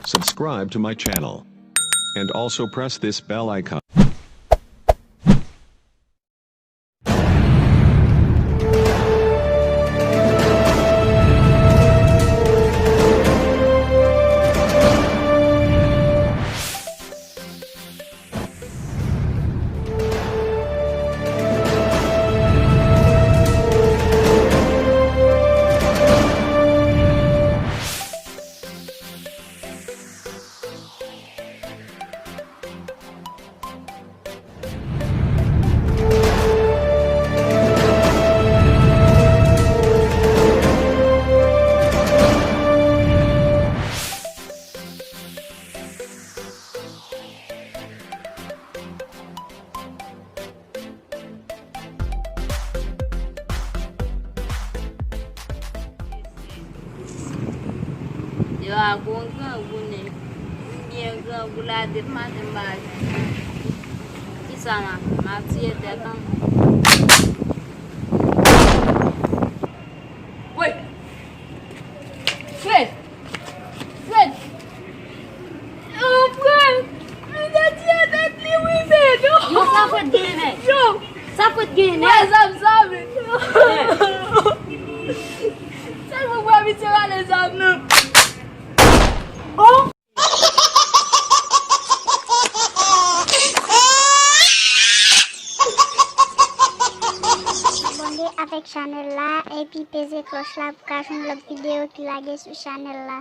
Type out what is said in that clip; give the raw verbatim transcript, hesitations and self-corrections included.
Subscribe to my channel. And also press this bell icon. Yo a gon grangou nèg. M byen grangou la depi maten m pa jwenn. Kisa m a fè? M ap tiye tèt an. Woy! Fred! Fred! Oh, Fred! Li te tiye tèt li, wi, men non! Yo, sa Fred genyen, men? Yo! Sa Fred genyen, men? Wè zam sa, men non! Sèlman pou abitye rale zam nan. Oh! Abone avèk chanèl la epi peze klòch la pou ka jwenn lòt videyo ki lage sou chanèl la.